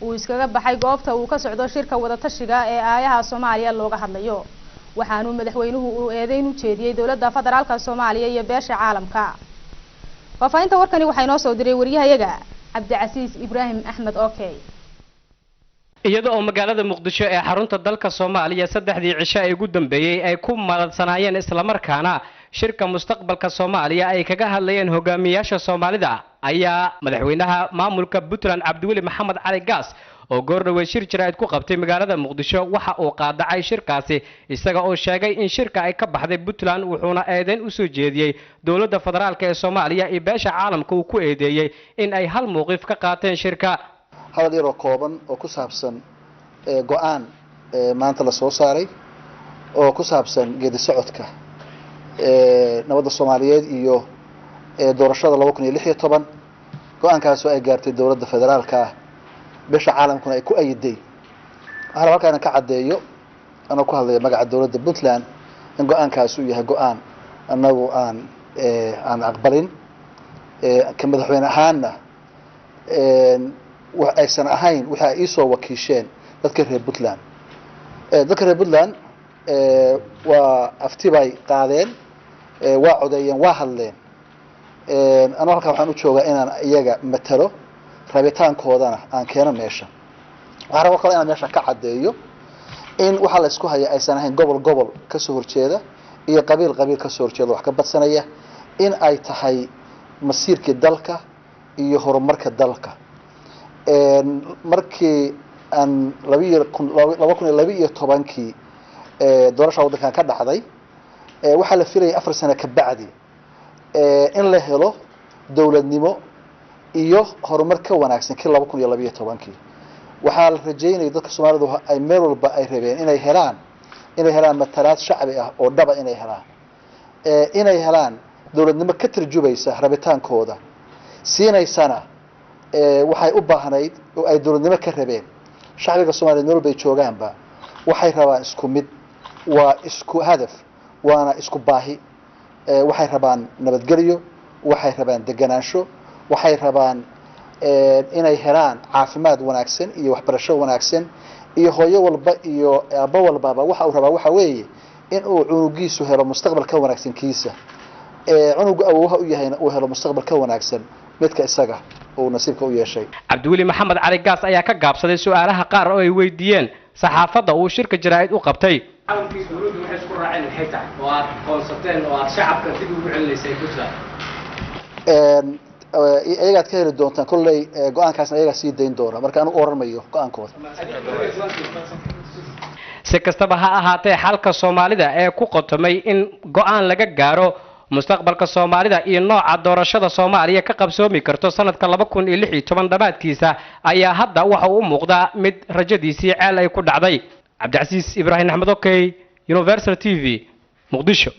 Uu iskaga baxay goobta uu ka socdo shirka wadatashiga ee aayaha Soomaaliya looga hadlayo, waxaanuu madaxweynuhu uu eedeyn u jeediyey dowladda federaalka Soomaaliya iyo beesha caalamka. Faahfaahinta warkani waxaa inoo soo diray wariyahayaga Cabdicasiis Ibraahim Axmed. Okay. Iyada oo magaalada Muqdisho ee xarunta dalka Soomaaliya saddexdii cisho ee ugu dambeeyey ay ku maladsanaayeen islamarkaana shirka mustaqbalka Soomaaliya ay kaga hadlayeen hogaamiyaasha Soomaalida, ayaa madaxweynaha maamulka Puntland Cabdiweli Maxamed Cali Gaas oo goordhoweyd shir jaraa'id ku qabtay magaalada Muqdisho waxa uu qaadacay shirkaasi, isaga oo sheegay in shirka ay ka baxday Puntland, wuxuuna eedeyn usoo jeediyey dowladda federaalk ee Soomaaliya iyo beesha caalamka uu ku eedeeyey in ay hal mowqif ka qaateen shirka. Hadal yaroo kooban oo ku saabsan go-aan maanta la soo saaray oo ku saabsan geedi socodka nabadda Soomaaliyeed iyo doorashada 2016, go-aankaasoo ay gaartay dowladda federaalka ah, beesha caalamkuna ay ku ayiday. Waxaan halkaa inan ka caddeeyo, anoo ku hadlaya magaca dowladda Puntland, in go-aankaas uu yahay go-aan annagu aan aqbalin, ka madaxweyne ahaanna aysan ahayn wixii ay iisoo wakiisheen dadka reer Puntland. Dadka reer Puntland waa afti bay qaadeen, waa codeeyeen, waa hadleen. Anuu halkan waxaan u joogaa inaan iyaga matalo, rabitaankoodana aan keeno meesha. Waxaan rabo kale inaan meesha ka caddeeyo in waxaa la isku haya aysan ahayn gobol gobol kasoo horjeeda iyo qabiil qabiil kasoo horjeeda wax ka badsanaya, in ay tahay masiirkii dalka iyo horumarka dalka. Markii aan labiiyo kun 2012-kii doorasha waddankan ka dhacday, waxaa la filayay 4 sano ka bacdi in la helo dowladnimo iyo horumar ka wanaagsan kii 2012-kii. Waxaa la rajeynaya dadka Soomaalidu ay meel walba ay rabeen inay helaan matalaad shacbi ah oo dhaba, inay helaan dowladnimo ka tarjubaysa rabitaankooda, siinaysana waxay u baahnayd oo ay dowladnimo ka rabeen. Shacbiga Soomaliyeed meel walba ay joogaanba waxay rabaan isku mid, waa isku hadaf, waana isku baahi. Waxay rabaan nabadgelyo, waxay rabaan deganaansho, waxay rabaan inay helaan caafimaad wanaagsan iyo waxbarasho wanaagsan, iyo hooyo walba iyo aabbo walbaba waxa uu rabaa waxa weeye in uu cunugiisu helo mustaqbal ka wanaagsan kiisa, cunuga awowaha u yahayna uu helo mustaqbal ka wanaagsan midka isaga uu nasiibka u yeeshay. Cabdiweli Maxamed Cali Gaas ayaa ka gaabsaday su-aalaha qaar oo ay weydiiyeen saxaafadda uu shirka jaraa'id u qabtay. Caalamkii dowladdu waxay isku raaceen maxay tahay oo aad qoonsateen oo aad shacabka dib ugu celinaysay Puntland? Iyagaad ka heli doontaan kolley go-aankaasna, iyagaa sii dayn doona, marka anigu oran mayo go-aankooda. Si kastaba ha ahaatee, xalka Soomaalida ee ku qotomay in go-aan laga gaaro mustaqbalka Soomaalida iyo nooca doorashada Soomaaliya ka qabsoomi karto sanadka 2016 dhammaadkiisa ayaa hadda waxa uu u muuqdaa mid rajadiisii ceel ay ku dhacday. Cabdicasiis Ibraahim Axmed, okey, Universal TV, Muqdisho.